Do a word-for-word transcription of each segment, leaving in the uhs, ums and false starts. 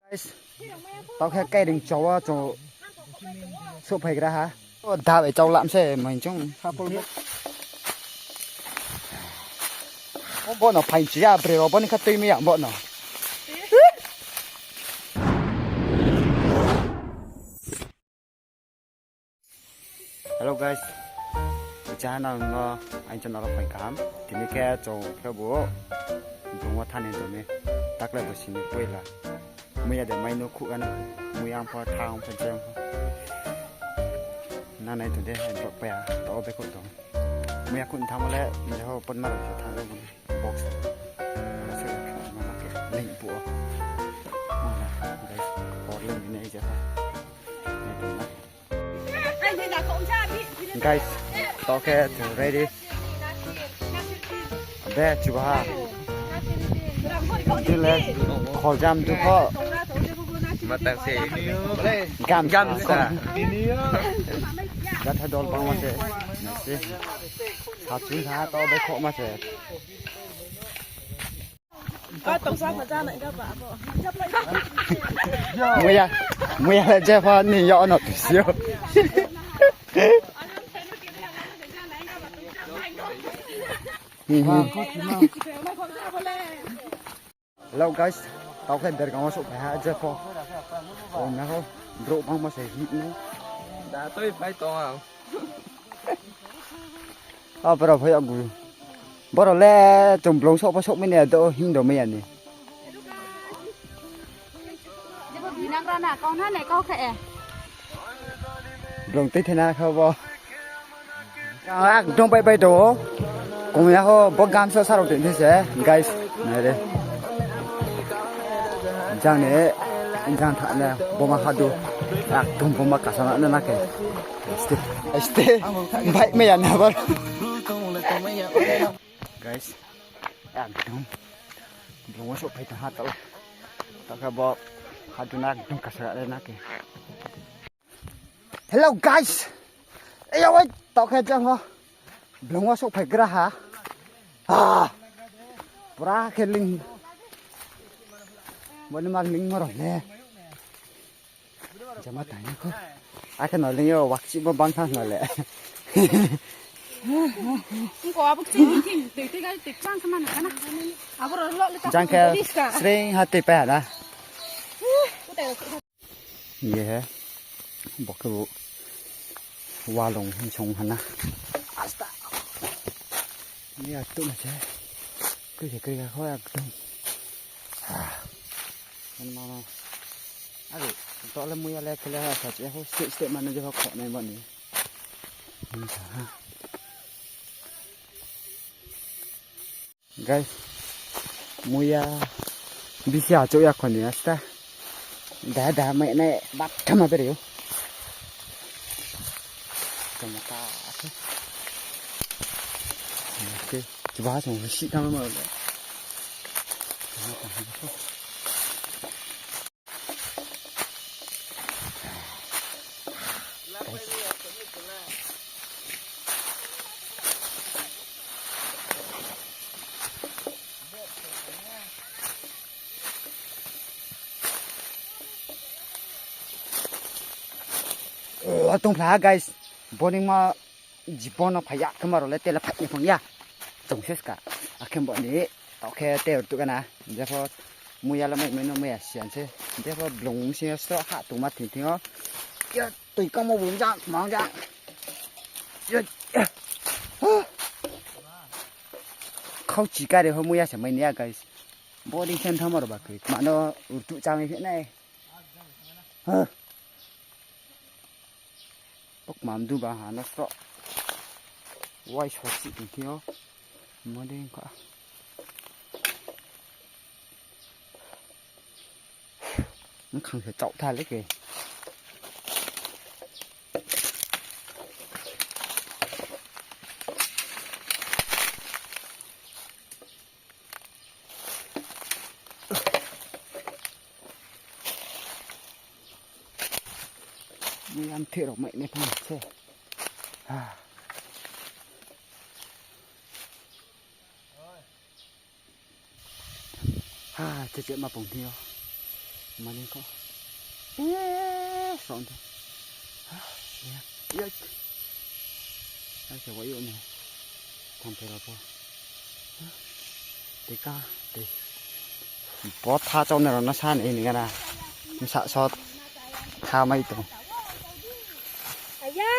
Guys, tao khe kairing chao wo chung souhphaigra ha. O da bai chao lam se mai chung. Bo no phaing chi ya, bre ro bo ni kha tui mi ya bo no. Hello guys, channel no aini channel wo phai kaham. Tini khe chung khe bo blung wo thani tong mi. Takle bo sini poila. Muya de mai no khuh ano. Muya ang pho thang pho jang pho. Nanai tong de, hai blok paya. Tao be khuh tong. Muya khuh thanngmo le, je ho pon ma rao thang rao bo ni. Box. Link po. Guys, por link ni je ho. Guys, tao khe chung ready. Be chubaha. Tile kholjam tu pho. Matang se. Gam gam sa. Gatha dol bangma se. Nasi. Sachun ha tao be khohma se. Muya, muya le je pha ni yo no tu sio. Hello guys, tao khe dergang wo souhphai ha je pho. O na ho, brouh bangma se hih nai. Da toi phai tong ang. O brouh phai agu. Boro le chung blung souh pho souhmai nai do hing do mai ya ni. Blung tui thena khe bo. Ekdom bai bai do. Kong ya ho bo gamsa sarao tui se, guys. Nai re. Jang ni, jang tha na, bo ma hadu. Ekdom bo ma kasa na na khe. Stay, stay. Bai mai ya na bo. Guys, ekdom blung wo souhphai tong ha tao. Tao khe bo hadu na ekdom kasa na khe. Hello guys. Eyo wai tao khe jang ho. Blung wo souhphai gra ha. Ah. Pura khe ling. Bo ni ma ling mo rao le. Jama tang ya kho. Akhe no ling yo wakchi bo bang tha no le. Ungko abo kching king tui tui gai tui chang sama na kana. Abo ro lo le ta. Jang khe sring ha tui pa na. Ye he. Bo khe bo walung hin song hana. Asta. Ni a tu na che. Kri kri ka kho ekdom. Ah. Kan ma ma. Aro, to le muya le khe le ha sa che ho step step ma no je ho kho nai bo ni. Hin sa ha. Guys, muya bisi achouh ya kho ni asta. Da da mai nai bathama beri ou. Tamo ta khe. Oke, chuba chung si tamo ma le. O, tongphla ha, guys. Bo ni ma jibon no phai ya, khe ma rao le tele phai ni phang ya. Chung se ska. Akhe bo ni, tao khe te rtuh gana. Jepho muya le mai mai no muya siyan se. Jepho blung sing yo sro ha tongma thing thing yo. Ya, toi kamo bo jang, mang jang. Ya, ya. Khauchi kari ho muya se mai ni ya, guys. Bo dei khe thanngma rao ba khe. Mano rtuh chá mai phi nai. Ha. Pok mam du ba ha no sroh. Wai so si tong thing yo. Mo dei kha. Nkhang se chaoh tha le ke. Muya mthe rao mai nai phang se. Ha. Ha, che che ma pong thing yo. Mani kho. Eh, sound. Ya. Ya. Ai, se wa yo ni. Thamphai rao pho. Tei ka, tei. Bo tha chau nai rao no sa ni ni gana. Bsa so tha mai tong. Aya.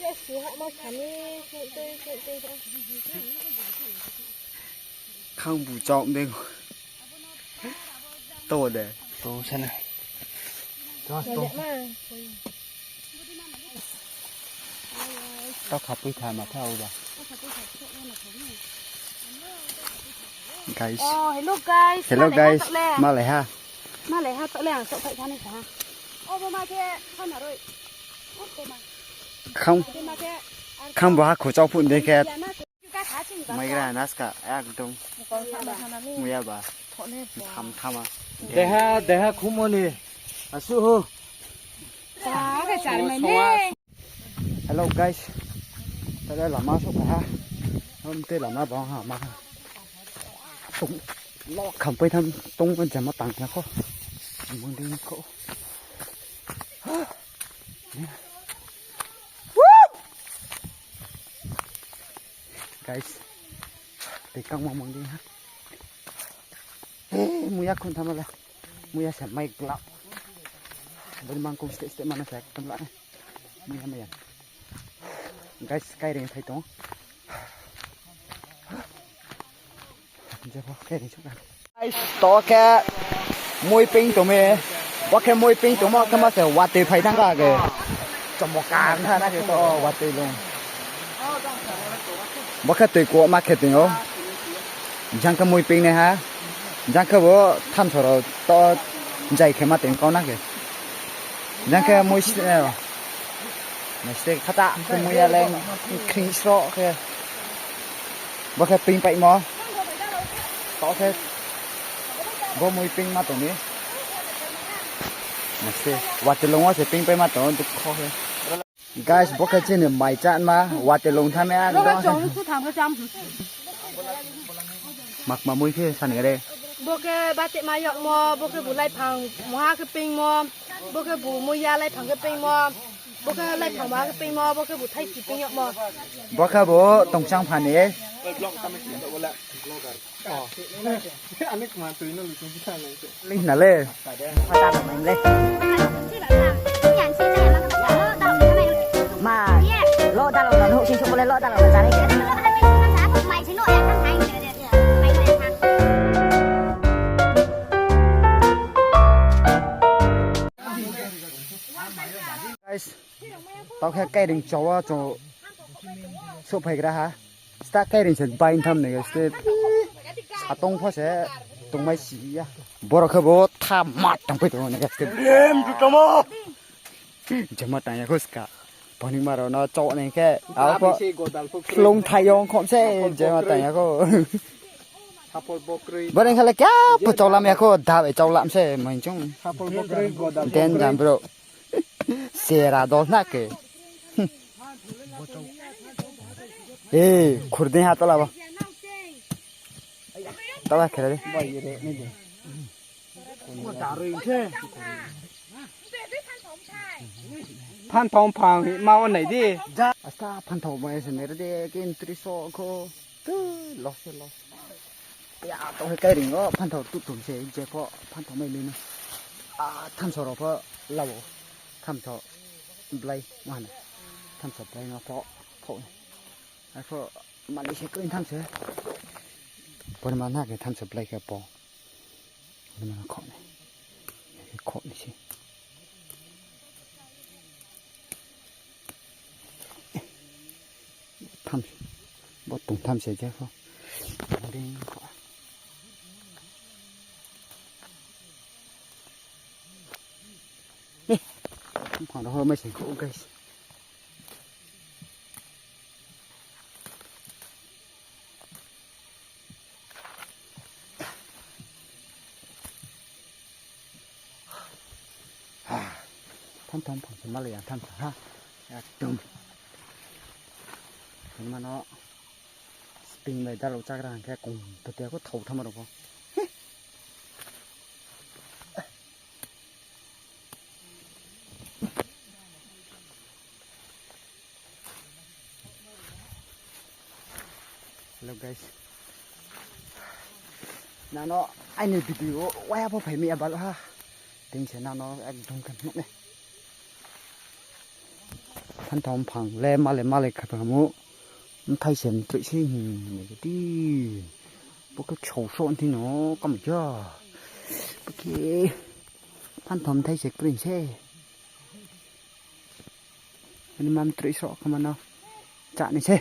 Yes, you have my honey. Khang bu chau dei. To de. To sana. To to. Tao kha pui kha ma tha uba. Guys. Oh, hello guys. Hello guys. Malai ha. Malai ha to le ang sok phai thani sa. Oh, bo ma khe khana roi. Khang. Khang bo ha khu chau phun de khe. Mai gra naska ekdom. Muya ba. Tham thama. Deha, deha khumoni. Asu ho. Hello guys. Tale lama sok ha. Am te lama bang ha ma. Tung lo kham pai tham tong jama tang ya kho. Mung ding kho. Guys, tei kang ma mung ding ha. He, muya khun thama le. Muya se mai glap. Bini mangkung steh steh mana se ekdom la. Muya muya. Guys, kairing phai tong. Jepho kairing sok. Guys, to khe mui ping tong mi. Bo khe mui ping tongmo khe ma se watoi phai thang kha khe. Chomokar tha na khe to watoi lung. Bo khe toi kuh ma khe tong ou. Jang khe mui ping nai ha. Jang khe bo thamso rao to jai khe ma tong kau na khe. Jang khe mui si nai rao. Nai steh khata khe mui ya le khring sroh khe. Bo khe ping paimo. To khe bo mui ping ma tong mi. Nai steh watoi lung wo se ping pai ma tong ou, dukho khe. Guys, bo khe chini mai chá ma, watoi lung tha mi a. Makma mui khe sani re. Bo khe batema yagmo, bo khe bu laiphang muha khe pingmo, bo khe bu muiya laiphang khe pingmo, bo khe laiphang muha khe pingmo, bo khe bu thaisi ping yagmo. Bo khe bu tongchang phani. Ling na le. Ma, lo dalong no, sing sung le lo dalong no, jare. Guys, tao khe kairing chau wo chung souhphai gra ha. Sta kairing se bai tham ni guys, te satong pho se tongmai si ya. Borok khe bo tha mat tang pai tong ni guys, te. Jema tang ya kho ska. Boni ma rao no chau nai khe, abo pho klung thai yong khom se, jema tang ya kho. Boni khe le kya pho chau lam ya kho, dab e chau lam se, main chung. Den jam bro. Sera dol na ke. Eh, khurdei ha tola ba. Tola khere de. Phanthao phang ma o nai di. Asta phanthao ma se nai de ke entry so kho. Tu, los se los. Ya, to he kairing o, phanthao tu tum se, je pho, phanthao mai le no. A, thamso rao pho, labo. Thamso blai, ma hana. Thamso blai no pho, pho. Ai pho, mani se kring thamso. Pon ma na ke thamso blai ke pho. Pon ma na kho ni. Kho ni se. Tham, bo tong tham se je pho. Ding pho. Eh, phang rao ho mai se kho, guys. Tham tham phang se malai ya tham sa ha. Ekdom. Mano spring bai dalok chagra hing khe kong phatia kho thau tham rao pho. Hello guys. Nano aini video waya pho phai mi ya balo ha. Tini se nano ekdom khe nuh nai. Phanthao mphang le male male kha phang mu. Mthai se mtroi se hing ni di. Bo khe chau so nthi no kam ja. Bo khe phanthao mthai se kroi se. Ani mam troi so kha mano. Chá ni se.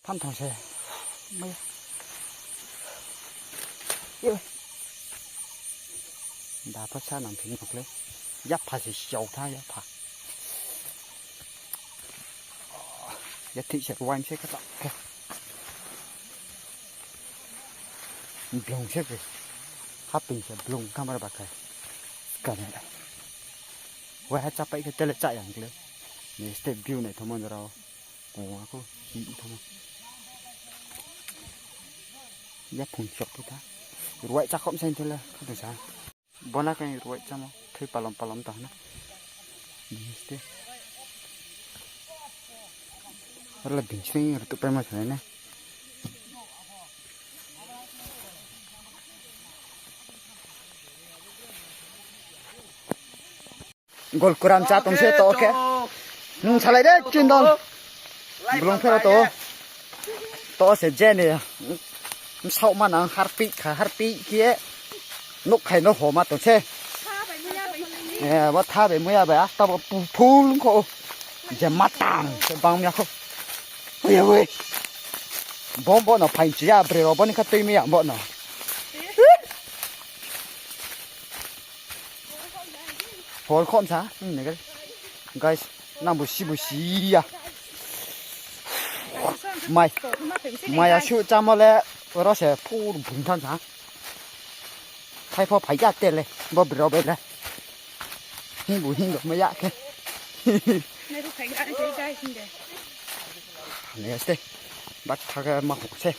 Phanthao se. Mai. Ye. Da pha sa nang phim kle. Yapha se siau tha yapha. Ya thik se ruaing se kata khe. Blung se khe. Haping se blung kamar ba khe. Skane. Wa ha chapai khe tele cha yang kle. Ni step view nai thamo jora o. Kong wa kho hi thamo. Ya phung chok phi tha. Ruai cha khom sai tele kha sa. Bona khe ruai chamo, thoi palom palom tong na. Bini ste. Arla bini ste rutu paimo sanai na. Gol kuram cha tong se to khe. Nung salai de chindon. Blung phero to. To se je ni. Msaoh ma nang harpi kha, harpi khe. Nuk khai no homa tong se. Eh, bo tha bai muya bai, asta bo pu-, phul kho. Je matang, se bang ya kho. Oi, oi. Bom bo no phaing chi ya, bre ro bo ni kha tui mi ya bo no. Hor khom sa, hmm, ne guys. Guys, nang bo si bo si ya. Mai, mai ya su chamo le, ro se phur bung than sa. Phai pho phai ya te le, bo bro bai le. Hing bu hing mai ya khe. Ne este. Bak tha ga ma ho se.